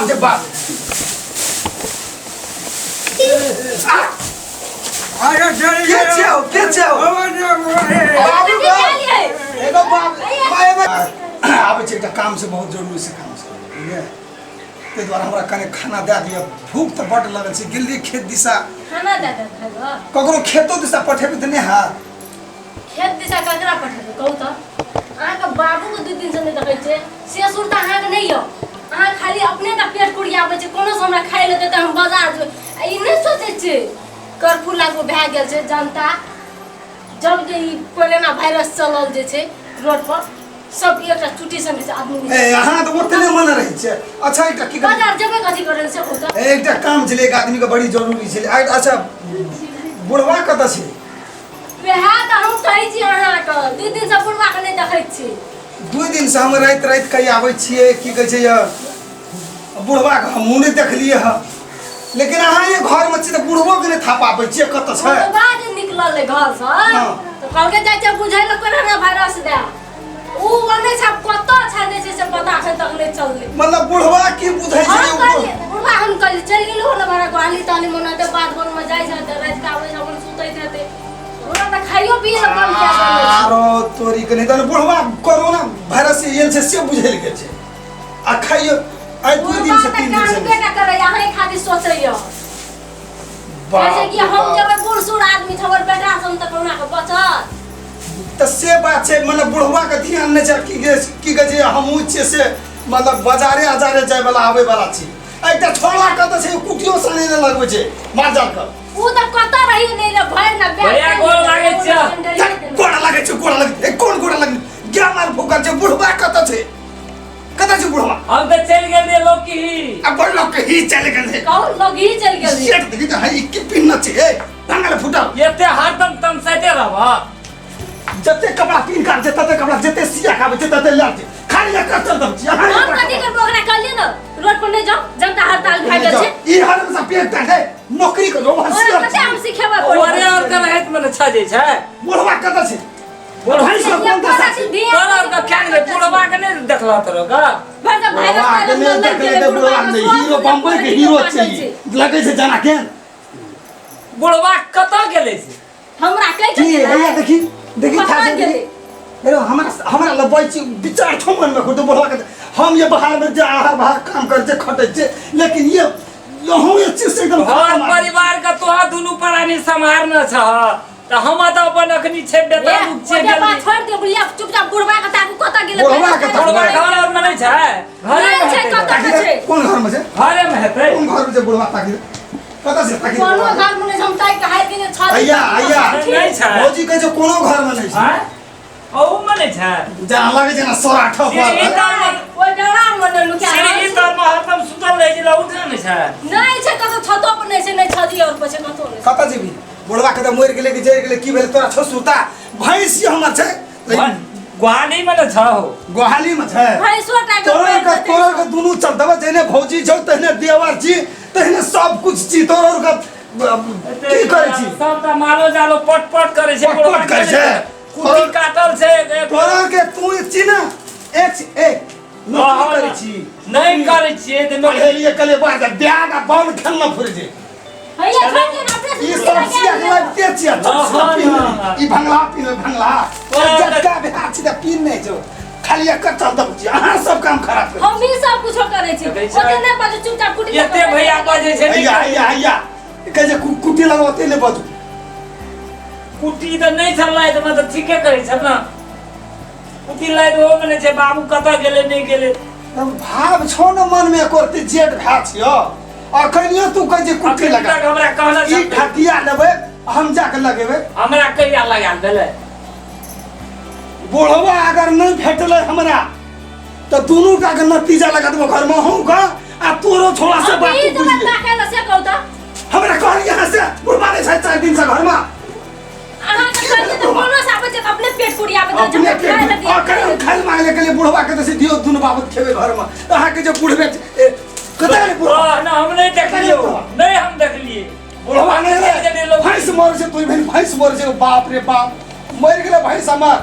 काम छै बाप। अरे चल। के छै हो, के छै हो? बाबू गो, एगो बाप माय माय आबै छै, एकटा काम छै, बहुत जरूरी छै काम छै, बुझलियै? ताहि दुआरे हमरा कने खाना दए दिअ, भूख तऽ बड्ड लगल छै। गेलियै खेत दिशा। खाना दए दे खाइबऽ। ककरो खेतो दिशा पठेबै तऽ नहि हैत? खेत दिशा ककरा पठेबै, कहू तऽ? अहाँके बाबूके 2 दिनसँ नहि देखै छियै, से सुर तऽ अहाँके नहि यऽ। अहाँ खाली अपने टा पेट कुड़ियाबै छै। कोनो से हमरा खाइ लए देतै, हम बाजार जेबै। आ ई नहि सोचै छियै, कर्फ्यू लागू भए गेल छै जनता। जब जे ई कोरोना वायरस चलल जे छै, रोड पर सब एकटा चुटी सन छै आदमी नहि। ए, अहाँ तऽ ओतने मन रहै छै। अच्छा, एकटा की करी? बाजार जेबै कथी करै से कहू तऽ? ए, एकटा काम छलै एक आदमीके, बड़ी जरूरी छलै। अच्छा, बुढ़वा कतऽ छै? वएह तऽ हम कहै छी अहाँके, 2 दिनसँ बुढ़बाके नहि देखै छी। 2 दिनसँ हम राति राति कऽ आबै छियै, की कहै छै, यऽ बुढ़बाके हमहूँ नहि देखलियै हँ। लेकिन अहाँ ये घरमे छी तऽ बुढ़बोके नहि थापा पाबै छियै, कतऽ छै? बुढ़बा जे निकलल है घरसँ तऽ कहलकै जाइ छै बुझै लए कोरोना वायरस दए। उ ओने छै, आब कतऽ छै नहि छै से पता एखन तक नहि चललै। मतलब बुढ़वा की बुझै छै? हम कहलियै बुढ़बा, हम कहलियै चलि गेलहुँ ने बड़ा ग्वाली ताली मनाते, बाध वन में जाइ छै तऽ राति कऽ आबै छै, अपन सुतैत हेतै। ओकरा तऽ खाइयो पियै लए बन्द कए देने छै। आरो तोरी के नहि तहन बुढ़वा कोरोना वायरस आयल छै से बुझल गेल छै आ खाइयो आइ 2 दिन बुढ़बा से तऽ 3 दिन से कानबे नहि। टा करैया, अहीं खातिर सोचैया। बाप जैसे कि रे हम बाप। जेबै, बूढ़ सूढ़ आदमी छै, हमर बेटा सब तऽ कहुना कऽ बचत। तऽ से बात छै, मतलब बुढ़वा के ध्यान नहि छै। की की कहै छै, हमहूँ छियै से मतलब बाजारे आजारे जाय वाला आबै वाला छी। आ एकटा छोड़ा कतऽ छै? कुटियो सानी नहि लगबै छै माल जाल के। उ तऽ कतऽ रही नहि रे भरि ने बैग। भैया, गोर लागै छियौ। गोड़ा लागै छै, गोड़ा लागै छै। कोन गोड़ा लागै? ज्ञान माल फूकल छै। बुढ़वा कतऽ छै? कतऽ छै बुढ़वा? हम तऽ चलि गेल रहियै लौकी। आ बड़ लोक के ही चलि गेल छै। कहू, लोग ही चलि गेल रहियै। सेट देखी तऽ है, ई की पिन्ह छै? ए भांगल फूटल। एते हरदम तमसाइते रहब? जते कपड़ा पिन्ह कर छै तते कपड़ा, जते सिया खाबै छै तते लऽ छै, खाली एकर चल दम छी अहाँ। हम कथी करबै? ओकरा कहलियै ने रोड पर नहि जाओ, जनता हड़ताल भए गेल छै। ई हर से पेट टा है, नौकरी के लोभ। ओकरा कते हम सिखेबै? ओरे और के रहैत में छजै छै। बुढ़वा कतऽ छै? भैंस के कोन दशा छै? तोरा और के क्या गेलै? बुढ़वा के नहि देखला तोरा का? बुढ़वा के नहि देखले तऽ बुढ़वा नहि, हीरो बम्बई के हीरो छै ई। लगै छै जना के। बुढ़वा कतऽ गेलै से? हमरा कहै की छै। हैया, देखी देखी। कतऽ था से गेलै? देखी। अरे हमरा हमरा लबै छी विचार छौ मन में खुद बुढ़वा के। हम ये बाहर में जे बाहर बाहर काम कर छै, खटै छै, लेकिन ये यहूँ ये चीज से एकदम घर खतम आदमी। परिवार के तोहा दुनू प्राणी सम्हारने छह तऽ हम तऽ अपन अखनी छै बेटा ए, मुख छै। ओते बात छोड़ि दियौ बुढ़िया, चुपचाप बुढ़वा के ताकू, कतऽ गेलै? बुढ़वा के ताकू। बुढ़वा घर और में नहि छै, घरे नहि में छै, हेतै। कतऽ? ताकि दे, कोन घर में छै? घरे में हेतै। कोन घर में छै बुढ़वा? ताकि दे, कतऽ छै? ताकि दे कोनो बुढ़वा। घर में नहि छै, हम ताकि के हारि गेलियै छत। अय्या अय्या। नहि छै। भौजी कहै छै कोनो घर में नहि छै। आँय? अहू में नहि छै? जा लगै छै ना सौराठ पर। सीढ़ी तर में। ओहि डरा में ने लुका सीढ़ी रहल छै। तर में हरदम सुतल रहै छै, उठे नहि छै। नहि छै कतौ, छतो पर नहि छै, नहि छजी और पर छै, कतौ नहि छै। कतऽ जेबी? बुढ़वा के तऽ मरि गेलै कि जरि गेलै, की भेलै तोरा छौ सुरता? भैंस हमर छै। गुहाली में ने छहो। गोहाली में छै। भैंसो टा के तोरा मारि के देतै। तोरा के दुनू चल देबै। जहने भौजी छौ तहने देवर छी, तहने सब कुछ छी। तोरा के की करै छी? सबटा मालो जालो पट पट करै छै। पट पट करै छै। कुट्टी काटल छै। तोरा के तू छी ने एक ए नौकरी करै छी? नहि करै छियै तऽ नौकरी। पढ़ेलियै कले बाद बैग आ बॉल खेलना फुर जे। हैया, छोड़ि दियौ ने, अपने से ई कुट्टी सब लगा सिया के लिअ। लगते छियै। हाँ, हाँ, ई भंगला पीन, भंगला जटका बिहार छी तऽ पीन नहि छौ, खाली एकर चल दब छी। अहाँ सब काम खराब करै। हम भी सब कुछो करै छी। देखै छै। ओते नहि बाजू, चुपचाप कुटी लगा। एते भैया बजै छै। हैया हैया हैया, कहै छै कुट्टी लगाओ, ओते नहि बजू। कुट्टी तऽ नहि छलै तऽ मतलब ठीके करै छै ने, कुट्टी लाइट ओहो में नहि छै। बाबू कतऽ गेलै, नहि गेलै? तब भाव छौ ने मनमे एको जेठ भाय छियौ, अखनियो तू कहै छै कुट्टी अखन लगा। तक हमरा कहना ई छै। ठकिया लेबै, हम जाके लगेबै। हमरा कहिया लगा देलै? बुढ़वा अगर नहि भेटलै हमरा तऽ दुनू टा के नतीजा लगा देबो घरमे, अहूँ के आ तोरो छोड़ा से। हम बात ई तू जगह बुझि ले। ताकै लए से कहू तऽ। हमरा कहली यहाँ से बुढ़वा नहि छै 4 दिन से घरमे। अहाँके कहलियै तऽ कोनो से आबै छै तऽ अपने पेट कुड़ियाबै तऽ अपने जब खाय लए पेट दिअ। अखन हम खाय मांगे के लिए बुढ़वा के तऽ से दियौ, दुनू बाबत खेबै घरमे। अहाँके जे बुढ़बे ए, कतऽ गेलै बुढ़वा? वाह, ना हम नहि देखलियौ, नहि हम देखलियै। बुढ़वा नहि रे, भैंस मरै छै, तू भेल भैंस मरै छै। बाप रे बाप, मरि गेलै भैंस हमर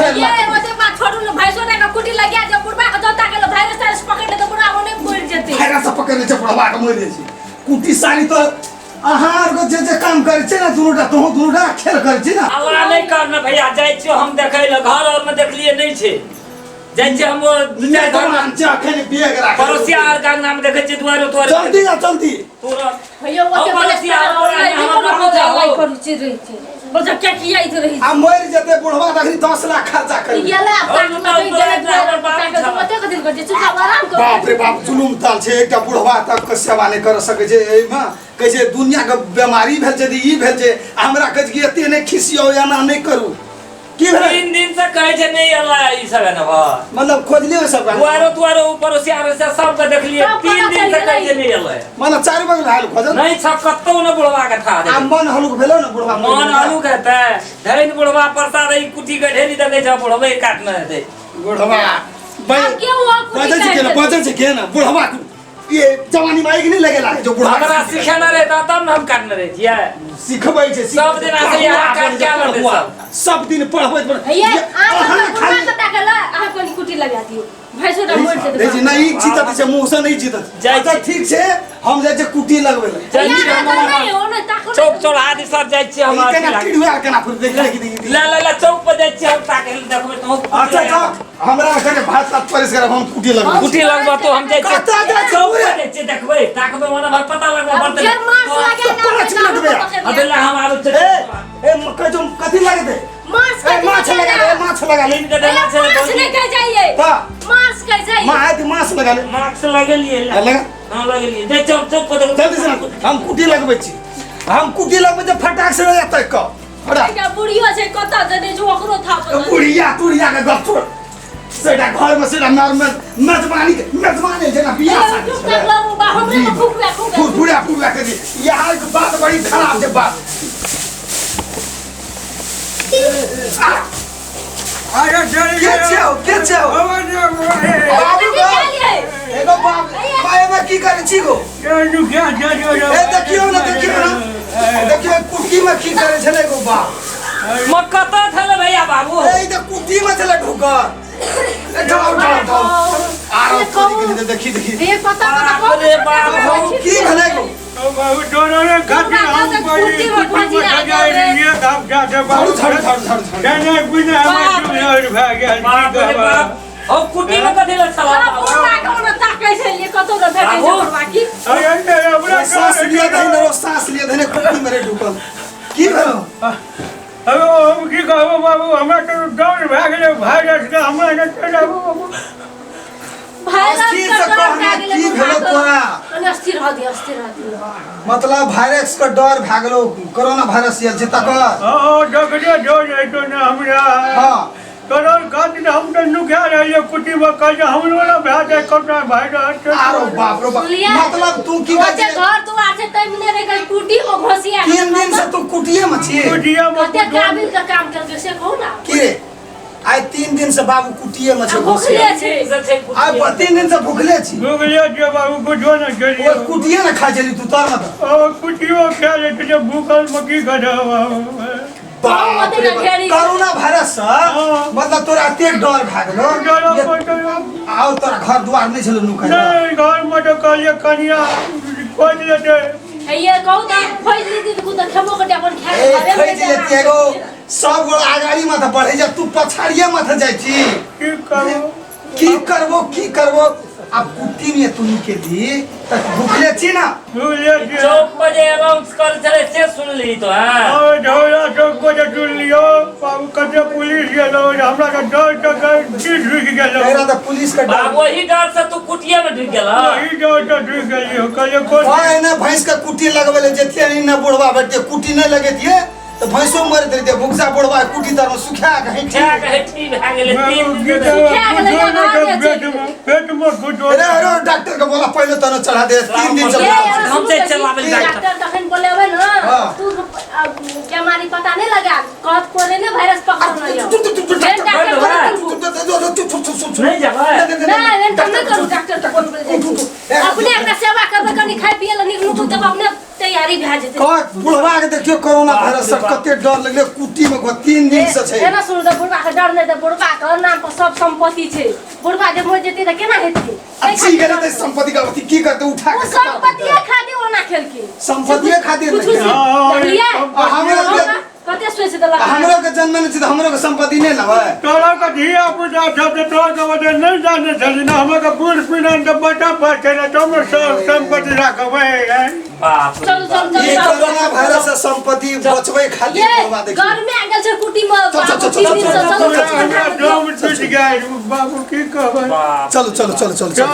4 ये लाख ओते बात छोड़ू ने भैंसो ने के कुटी लगिया जे बुढ़बा के जोता के वायरस तायरस पकड़ ले तऽ बुढ़बा ओने मरि जेतै। वायरस पकड़ ले छै बुढ़बा के मरि जाइ छै कुटी सारी तऽ अहाँ आरके जे जे काम करै छै ने दुनूटा तोहूँ दुनूटा खेल करै छी ने। हल्ला नहि कर ने भैया, जाइ छियौ हम देखै लए, घर और में देखलियै नहि छै, जाइ छियै हम दू चारि घर में। छै अखन बेग राखल। पड़ोसिया आर के अंगना में देखै छियै दुआरो तोरे। जल्दी आ जल्दी। तुरंत। भैया ओते हम पड़ोसिया आर पड़ोसिया बोला नहि हमर कोनो बाबू जाओ। हल्ला करू छै रहै छै। बच्चा क्या किया इधर रहै छै? आ मरि जेतै बुढ़वा तऽ अखनी 10 लाख खर्चा करी। गेलै आब ताक में कहीं गेलै दुआरे पर ताक के ओते के दिन करतै चुपचाप आराम करू। बाप रे बाप जुलुम ताल छै एकटा बुढ़वा तक के सेवा नहि कर सकै छै एहिमे कहै छै दुनिया के बीमारी भेल छै ई भेल छै आ हमरा कहै छै कि एते नहि खिसियौ एना नहि करू की भेलै 3 दिन से कहै छै नहि अल्लाह ई सब एना भऽ मतलब खोजलियै सब दुआरो तुआरो पड़ोसिया अड़ोसिया सबके देखलियै सब 3 पता दिन चलि से कहै छै गेलै। नहि अल्लाह मतलब चारू बगल हाल खोजल नहीं छ कतौ न बुढ़वा के था आ मन हलुक भेलो ने बुढ़वा मन हलुक हेतै धैन बुढ़वा परसा रही कुटी के ढेरी देखै छ बुढ़वे काटने हेतै बुढ़वा आब के ओ कुटी बजै छै के ना बजै छै के ना बुढ़वा ये जवानी में आगि नहीं लगे लागे जो बुढ़ा हमरा सिखेने रहता तब न हम काटने रहितियै सिखबै छै सब दिन आसे यहाँ काट के आबै छै सब। सब दिन पढ़बैत पढ़ भैया अहाँ अहाँ बुढ़वा खाली के ताकल अहाँ कनि कुटी लगा दियौ भैंसो टा मरि जेतै। देखी नहीं ई जीतत छै मुँह से नहीं जीतत। जाइ अच्छा छी। ठीक छै हम जाइ छै कुटी लगबै लए। जाइ छी यहाँ हम तऽ नहि, ओ नहि, ताकू चौक चौराहा दिस सब जाइ छियै हम ई केना टिड़ुआ केना फुर देख देखी देखी ला ला ला चौक पर जाइ छियै हम ताकै लए देखबै तऽ अच्छा अच्छा हमरा कने भात तात परिस करब हम कुटी लगबै। कुटी लगबऽ तो हम जाइ छियै कतऽ जाइ छियै? चौक पर जाइ छियै देखबै ताकबै ओना भर पता लगबऽ आब पड़तै फेर माछ लगा तऽ 5 मिनट में। अबे ला हम आबै ए छियै ए कहै छौ कथी लगतै? माछ ए माछ लगा ले माछ लगा ले तीन के देना छै माछ नहि कहि जाइए तऽ माछ कहि जाइए माछ माछ लगा ले मास्क लगेलियै लगा हाँ लगेलियै जाइ चौक चौक पर देखबै जल्दी से हम कुटी लगबै छी हम कुटी लगबै छी फटाक से एतै कऽ फटाक एकटा बुढ़ियो छै कतऽ जनै छै ओकरो था पता नहि। बुढ़िया तुढ़िया के गप छोड़ सेटा घर में सेटा नॉर्मल मेजबानी के मेजबानी जेना बियाह शादी चुप कर लो बा हमरे में फुकबे फुकबे फुरफुरा फुरफुरा के दी यहाँ के बात बड़ी खराब छै बात अरे के छौ के छौ बाबू गो एगो बाप माय में की करै छी गो ए देखियौ ने देखियौ ने देखियौ कुटी में की करै छलै गो बाप म कतऽ छलै भैया बाबू ए ई तऽ कुटी में छलै ढुकल ए जाओ जाओ जाओ आरो खोजी के देखी देखी हे पता पता बाप रे बाप, कौन की भेलै गो झाड़ू झाड़ू झाड़ू झाड़ू झाड़ू बाप रे बाप ओ कुटी में कथी लए छला बुढ़वा के ओना ताकै छलियै कतौ ने भेटै छै बुढ़वा की सांस लिअ दही ने सांस लिअ दही ने कुटी में रे ढुकल की भेलौ अरे हम की कहबो बाबू हमरा तऽ डर भए गेलै वायरस के हमरा नहि चलाबू बाबू वायरस अस्थिर के से डर कहना भए गेलै की बुढ़वा भेलौ के। तोरा? कनि अस्थिर रह दियौ अस्थिर रह दियौ मतलब वायरस के डर भए गेलौ कोरोना वायरस आयल छै तकर हँ डॉक्टरे डर हेतौ ने हमरा हाँ तोरा खातिर हम तऽ नुका रहियै कुटी मे कहै हमरो ने भए जाय कोरोना वायरस आरो बाप रे बाप सुनलियै? मतलब तू की कहै ओते छै घर दुआर छै तैमे नहि रहि गेल कुटी में घोसिया 3 दिन से तू कुटिए में छी कुटिया मे कते काबिल के काम केलकै से कहू ना की रे आइ 3 दिन से बाबू कुटिए में छै आ भुखले घोसिया छै आइ 3 दिन से भुखले छी भूखले छियै बाबू कुछो नहि खेलियै ओ कुटिए ने खा छली तू तर में तऽ ओ कुटियो खा लै छियै भूखल मे की करब बाप रे बाप। कोरोना वायरस से हाँ। मतलब तोरा एते डर भए गेलो डर ये आओ तोरा घर दुआर नहि छलो नुकाइ नहि घर मे तऽ कहलियै कनिया खोजि लेतै ये कहू तऽ खोजि लीती तऽ तऽ खेबो करतै अपन खाय ए खोजि लेती एगो सब गोड़ आगाड़ी माथे बढ़े जा तू पछाड़िए माथे जाइ छी की करब की करबो की करबो आब कुट्टी में तू निकली तऽ भुखले छी ना भूखले छियै चौक पर जे अनाउंस कर छलै से सुनली तो हाँ और झोला चौक पर जे सुनलियो बाबू कते पुलिस गेलो हमरा तऽ डर तऽ चीज रुकि गेलो एकरा तऽ पुलिस के डर बाबू वही डर से तू कुटिया में ढुक गेल वही डर से ढुकि गेलियो कहलियो कोन भाई ने भैंस के कुट्टी लगबै ले जेतियै नहीं ना बुढ़वा बैठते कुट्टी नहीं लगेतियै तऽ भैंसो मरैत रहितै भुगसा बुढ़वा कुट्टी तर में सुखा के हैठी खा के हेठी भए गेलै बाबू 3 की दिन सुखा गेलै, करब बाहर पेट में पेट में कुछो अरे अरे डॉक्टर के बोला पहले तने चढ़ा दे 3 दिन ये चला हम से चलाबै लए डॉक्टर तखन बोलेबै ना हाँ। तू बीमारी पता नहीं लगा कहत कोने ने वायरस पकड़ना यो फेर डॉक्टर बोलतन नहीं जेबै नहीं नहीं तुम नहीं करू डॉक्टर के फोन बोले जाइ छी। अपने एकरा सेवा करबै कनि खाय पिए ला नीक नुकुत तब अपने तैयारी भए जेतै कह बुढ़वा के देख देखियो कोरोना बाप रे वायरस से बाप। कते डर लगले कुटी में 3 दिन से छै। एना सुनू तऽ बुढ़बा के डर नहि तऽ बुढ़बा के नाम पर सब संपत्ति छै। बुढ़बा जे मरि जेतै तऽ केना हेतै? अच्छी गेलै तऽ संपत्ति के अथी की करतै उठा ओ के कपार पर संपत्तिये देतै। खातिर ओना खेलकै। संपत्तिये खातिर कुछ नहि। हाँ, देखलियै? आ हमरो के कते सोचि देलक। हमरो के जन्म नहि छै तऽ हमरो के संपत्ति नहि लेबै। तोरा के धिया पुता छौ तऽ तोरा के वजह नहि जाने छली ना हमरा के बूढ़ पुरान के बच्चा पर छै ने तो हम सब संपत्ति राखबै हैं। बाप रे चलू बाप। चलू ई चलू। कोरोना वायरस से संपत्ति बचबै खातिर ये बुढ़वा देखियौ। गर्मी आ गेल छै कुटी में। चल, चल, चल, तीन दिन से चल, चलू चल, ठंडा हमरा में दियौ। दम टूटि गेल बाबू की कहबै। बाप चलू चलू चलू चलू चलू।